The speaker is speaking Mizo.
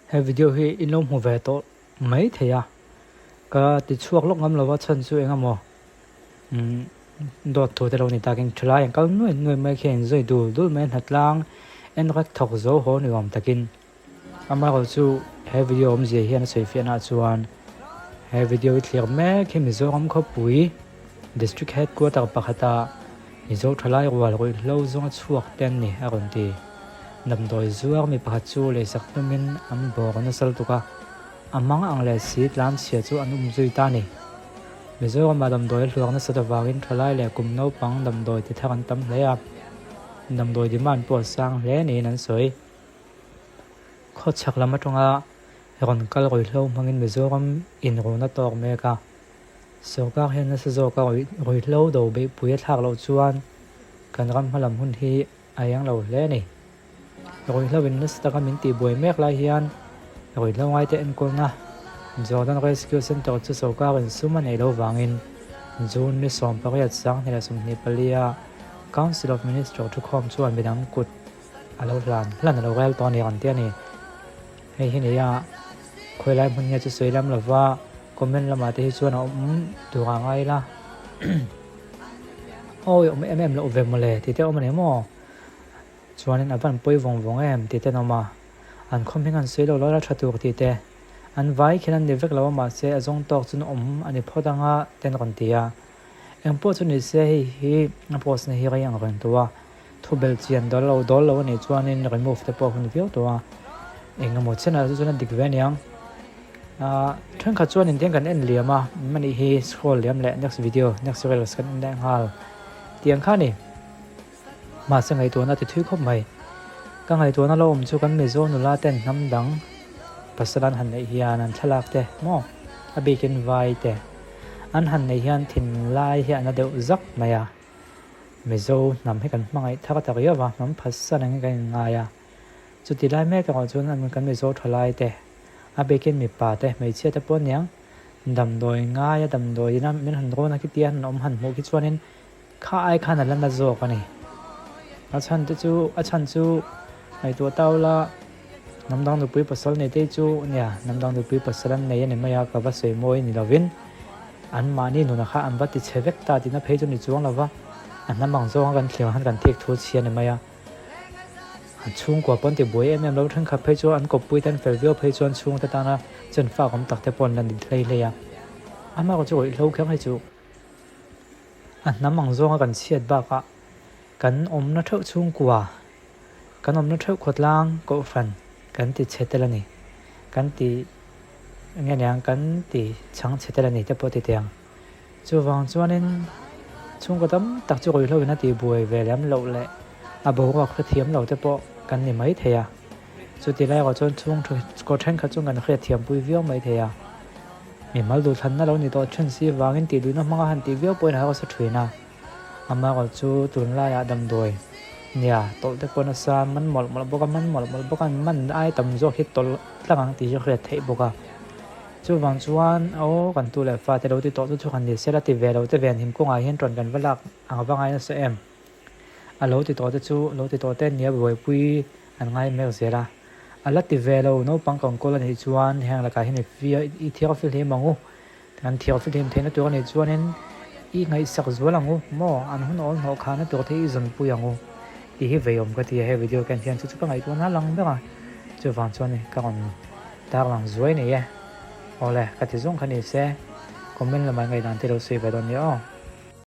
He video hi in lo hmu ve tawh mai thei a, ka ti chhuak lawk ngam lova chhan chu eng emaw umm dawt thu te lo ni takin thalai an kal nuai nuai mai khi a inzui dul dul mai a hnatlang en rawt thawk zo haw ni awm takin amaherawh chu he video awmzia hian a sawi fiahna ah chuan he video hi thlir mek hi Mizoram khawpui district headquarter pakhata Mizo thalai rual ruihhlo zawnga chhuak te an ni a rawn ti. Damdawi zuar mi pakhat chu leisak tumin an bawr nasa lutuk a, a mang ang leh si tlanchhia chu an um zui ta a ni. Mizoramah damdawi a hluak nasat avangin thalai leh kum naupang damdawi ti thar an tam hle a, damdawi demand pawh a sang hle niin an sawi. Khawchhak lam atanga rawn kal ruihhlo hmangin Mizoram inruna tawk mek a, Sorkar hian nasa zawka ruihhlo do beihpui a thlak loh chuan kan ram hmalam hun hi a eng lo hle a ni. Ruihhlo in nasa taka min tihbuai mek lai hian ruihhlo ngaite enkawlna Jordan Rescue Centre chu sorkarin sum a neih loh vangin June ni 18 2024 a Council of Minister thukhawm chuan midang kut a lo hlan hlan a lo rel tawh a ni rawn ti a ni. Hei hi nia khawilai hmun nge chu sawi lam lova comment lamah te hi chuan a awm tur a ngai la awi awm em em loh ve mawle tih te a awm a ni maw chuanin a van pawi vawng vawng em tih te an awm a an khawm hming an sawi lo lo la tha tur tih te an vai khin an ni vek lo a mahse a zawng tawk chu awm a ni phawt anga te an rawn ti a engpawh chu ni se hei hi a post na hi rei ang reng tawh a. Thu belh chian dawl lo dawl lo a nih chuanin remove te pawh a hun viau tawh a, eng emaw chenah chu chuan a dik ve aniang. Ahh thenkhat chuan intiang kan en liam a, anih hi scroll liam leh next video next reels kan en leh nghal tiang kha a ni. Mahse ngaihtuahna a ti thui khawp mai. Ka ngaihtuahna lo awm chu kan Mizo nula ten hnam dang pasal an han neih hian an thlalak te maw a bikin vai te an han neih hian thinlai hi a na deuh zak mai a. Mizo hnam hi kan hmangaih thar ta riau a, hnam phatsan angin kan inngai a. Chuti lai mek erawh chuan an kan Mizo thalai te, a bikin mipa te, hmeichhia te pawh aniang, damdawi ngaia damdawi ina min han rawn a khitia han awm han hmuh khi chuanin kha ai khan a la na zawk a ni. A chhan te chu, a chhan chu ngaihtuah tau la, hnam dang nupui pasal nei te chu nia, hnam dang nupui pasal an nei a ni mai a, ka va sawi mawi ni lovin. Anmahni nuna kha an va ti chhe vek ta tihna phei chu ni chuang lo va, a hnam ang zawnga kan thlir ang khan kan thik thu chhia ni mai a. An chhungkua pawh an ti buai em em lo, thenkhat phei chu an kawppui te an fel viau phei chuan chhungte tana chen fak awm tak te pawh an la ni hlei hlei a. Amaherawhchu chu ruihhlo kher hi chu a hnam ang zawnga kan chhiat bakah kan awmna theuh chhungkua, kan awmna theuh khawtlang kohhran kan ti chhe tel a ni, kan ti. Enge niang kan ti chhang chhe tel a ni te pawh ti teh ang. Chuvang chuanin chhungkaw tam tak chu ruihhlo in a tih buai ve lem loh leh a boruak hrethiam lo te pawh kan ni mai thei a. Chuti lai erawh chuan chhungkaw thenkhat chu kan hriatthiam pui viau mai thei a. Mimal duhthlanna lo ni tawh thin si vangin tih duhna hmanga han tih viau pawhin a harsa thin a. Amaherawh chu tunlaiah damdawi nia tawlh te pawh nasa man mawlh mawlh bawk a, man mawlh mawlh bawk a, man ai tam zawk hi tawlh tlang ang tih hi hriat theih bawk a. Chuvang chuan aw kan tu leh fate lo ti tawh chu chu han ni sela ti ve lo te ven him kawngah hian tawn kan va lak ang va ngai nasa em. A lo ti tawh te chu lo ti tawh te nia buaipui an ngai mek zel a. A la ti ve lo naupang kan kawl a nih chuan heng lakah hian i thiarfil hlim ang u. Kan thiarfilhim theihna tur a nih chuanin i ngaihsak zual ang u maw? An hun awl hnawh khahna tur te i zawnpui ang u tih hi veiawm ka ti a, he video ka en hian chu chu ka ngaihtuahna a lang ber a, chuvang chuan ka rawn tarlang zuai nei e. Awle, ka ti zawng kha ni se, comment lamah ngaihdan te lo sawi ve dawn nia aw.